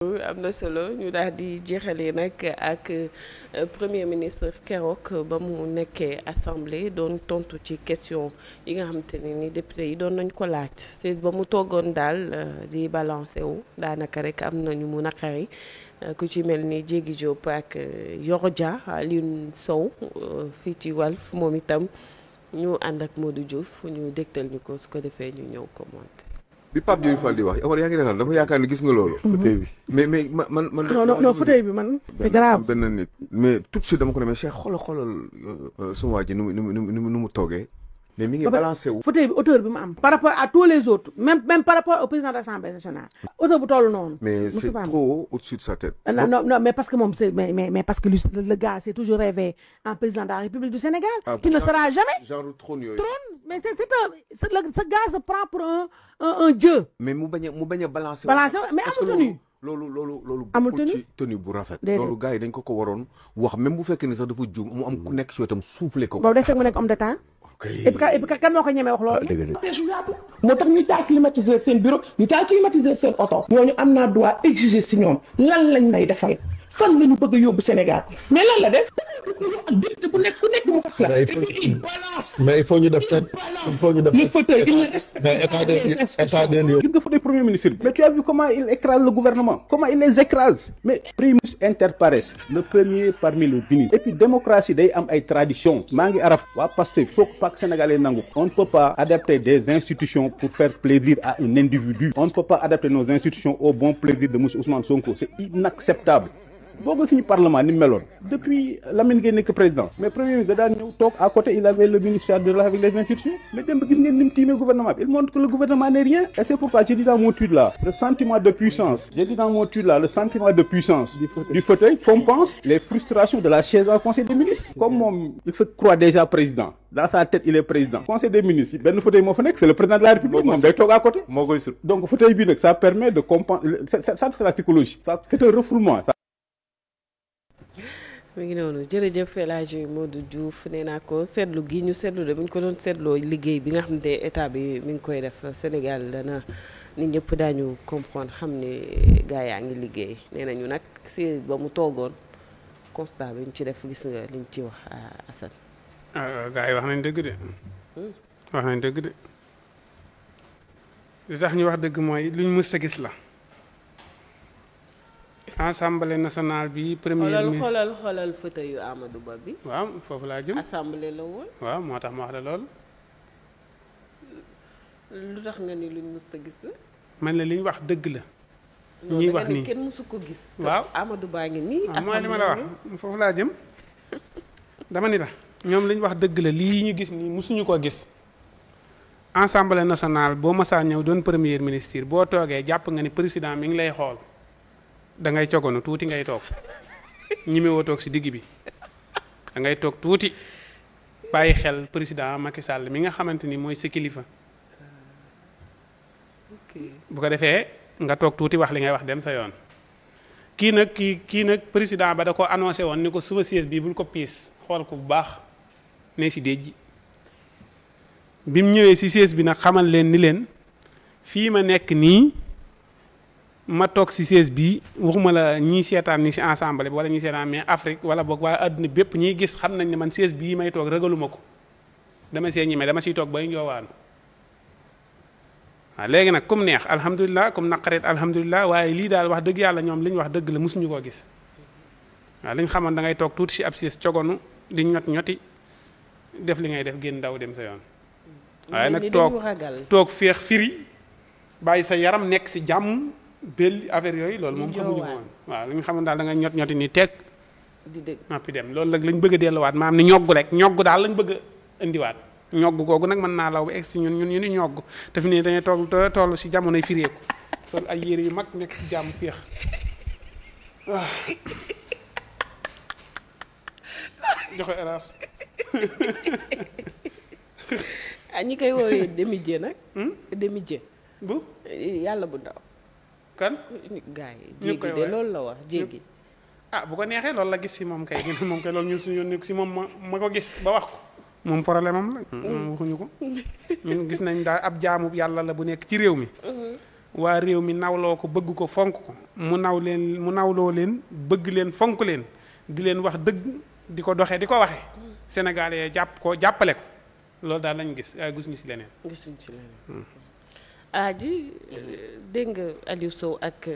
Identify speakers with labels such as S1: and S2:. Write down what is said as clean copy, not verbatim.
S1: am na solo ñu daal di jeexalee nag ak premier ministre keroog ba mu nekkee assemblée doon tontu ci question yi nga xamante ne ni député yi doon nañ ko laaj c'est ba mu toogoon daal di balancé wu daanaka rek am nañu mu naqari ku ci mel ni Diégui Diop ak Yoro Dia Alioune Sow fii ci Walf moom itam ñu ànd ak Modou Diouf ñu dégtal ñu ko su ko defee ñu ñëw commenté.
S2: bi Pape Diouf Fall di wax Omar yaa ngi naan dama yaakaar ni gis nga loolu. fauteuil bi mais man.
S3: non fauteuil bi man. c'est grave
S2: benn nit mais tout de suite dama ko ne mais Cheikh xoolal suma waa ji nu mu toogee. mais mi ngi balancé wu.
S3: fauteuil bi hauteur bi mu am. par rapport à tous les autres même par rapport au président de l'Assemblée nationale. hauteur bu toll noonu.
S2: mais c'est trop au-dessus de sa tête.
S3: non mais parce que moom c'est mais parce que le gars s'est toujours rêvé en président de la République du Sénégal. qui ne sera jamais.
S2: genre trône yooyu.
S3: mais ce gars se prend pour un dieu.
S2: mais mu bañ a balancer.
S3: mais amul tenue.
S2: loolu
S3: amul
S2: bokkul ci tenue bu rafet. loolu gars yi dañ ko waroon wax même bu fekkee ni sax dafa juum mu am ku nekk ci wetam soufflé ko.
S3: boobu day fekk mu nekk homme d'état. et puis kan moo ko ñemee wax loolu.
S4: moo tax ñu taal climatiser seen bureau ñu taal climatiser seen oto. ñooñu am naa droit exiger si ñoom lan lañ lay defal fan la ñu bëgg a yóbbu Sénégal mais lan la def. député bu nekk mu fas la.
S5: mais il faut ñu def
S4: le fauteuil il reste.
S5: mais état des lieux.
S6: gis nga fa des premier ministre mais tu as vu comment il écrase le gouvernement comment il les écrase mais primus inter pares le premier parmi les ministres et puis démocratie day am ay tradition maa ngi araf waa Pastef faut que Pâques sénégalais nangu on ne peut pas adapter des institutions pour faire plaisir à un individu on ne peut pas adapter nos institutions au bon plaisir de monsieur Ousmane Sonko c'est inacceptable boobu suñu parlement ni meloon depuis Lamine Gueye nekk président mais premier ministre da daan ñëw toog à côté il avait le ministère de relations avec les institutions mais dem ba gis ngeen ni mu tiimee gouvernement bi il montre que le gouvernement n'est rien et c'est pourquoi j'ai dit dans mon tweet là le sentiment de puissance du fauteuil compense les frustrations de la chaise au conseil des ministres comme moom il se croit déjà président dans sa tête il est président conseil des ministres benn fauteuil moo fa nekk c'est le président de la république moom day toog à côté
S2: moo koy sut
S6: donc fauteuil bi nag ça permet de compenser ça c'est la psychologie ça c'est un refoulement.
S1: mi ngi noonu jërëjëf El Hadji Modou Diouf nee naa ko seetlu gi ñu seetlu de bu ñu ko doon seetloo liggéey bi nga xam ne état bi mi ngi koy def Sénégal dana nit ñëpp daañu comprendre xam ne gaa yaa ngi liggéey nee nañu nag si ba mu toogoon constat bi ñu ci def gis nga liñ ci wax Assane.
S7: gaa yi wax nañ dëgg de. wax nañ dëgg de li tax ñu wax dëgg mooy luñ mës a gis la. Assemblée nationale bi premier ministre
S1: xoolal fauteuil yu Amadou Ba bi.
S7: waaw foofu laa jëm.
S1: assemblée la woon.
S7: waaw moo tax ma wax la lool.
S1: lu tax nga ni luñ mës a gis la.
S7: man la liñ wax dëgg la. ñuy wax nii
S1: kenn mësu ko gis.
S7: waaw
S1: Amadou Ba ngi nii.
S7: mooy li ma la wax foofu laa jëm. dama ni la ñoom liñ wax dëgg la lii ñu gis nii mësuñu ko gis. Assemblée nationale boo masaa ñëw doon premier ministre boo toogee jàpp nga ni président mi ngi lay xool. da ngay cogonu tuuti ngay toog ñimewoo toog si digg bi da ngay toog tuuti bàyyi xel président Macky Sall mi nga xamante ni mooy sa kilifa bu ko defee nga toog tuuti wax li ngay wax dem sa yoon kii nag président ba da ko annoncé woon ni ko suba siège bi bul ko piis xool ko bu baax ne si déej bi mu ñëwee si siège bi nag xamal leen ni leen fii ma nekk nii ma toog si siège bii waxuma la ñii seetaan ni si ensemble bi wala ñii seetaan mais Afrique wala boog waaye àdduna bépp ñiy gis xam nañ ne man siège bii may toog ragaluma ko dama see ñime dama siy toog bay njoowaan waaw léegi nag comme neex alhamdulilah comme naqareet alhamdulilah waaye lii daal wax dëgg yàlla ñoom li ñu wax dëgg la mosuñu koo gis waaw li ñu xamoon da ngay toog tuuti si ab siège cogonu di ñoti def li ngay def génn daw dem sa yoon waaye nag toog féex firi bàyyi sa yaram nekk si jàmm belli affaire yooyu loolu moom xamuñu ko woon waaw li nga xam ne daal da nga ñoti ni teg
S1: di dégg
S7: noppi dem loolu nag lañ bëgg a delluwaat maanaam ni ñogg rek ñogg daal lañ bëgg a indiwaat ñogg googu nag mën naa law ba egg si ñun ñu ni ñogg te fi ne dañuy toll si jamonoy fireeku sol ay yére yu mag nekk si jàmm féex waaw joxe hélas
S1: ñi koy woowee demi-dieu nag demi-dieu
S7: bu
S1: yàlla bu ndaw
S7: kan
S1: gaa yi jéegi de loolu la wax jéegi
S7: bu ko neexee loolu la gis si moom kay moom kay loolu ñun suñu yoon nekk si moom ma ko gis ba wax ko moom problème am la moom waxuñu ko ñun gis nañ daal ab jaamu yàlla la bu nekk ci réew mi waa réew mi nawloo ko bëgg ko fonk ko mu nawloo leen bëgg leen fonk leen di leen wax dëgg di ko doxee di ko waxee sénégalais jàpp ko jàppale ko loolu daal lañ gis waaye gisuñu ci leneen.
S1: gisuñu ci leneen. Aji dégg nga Aliou Sow ak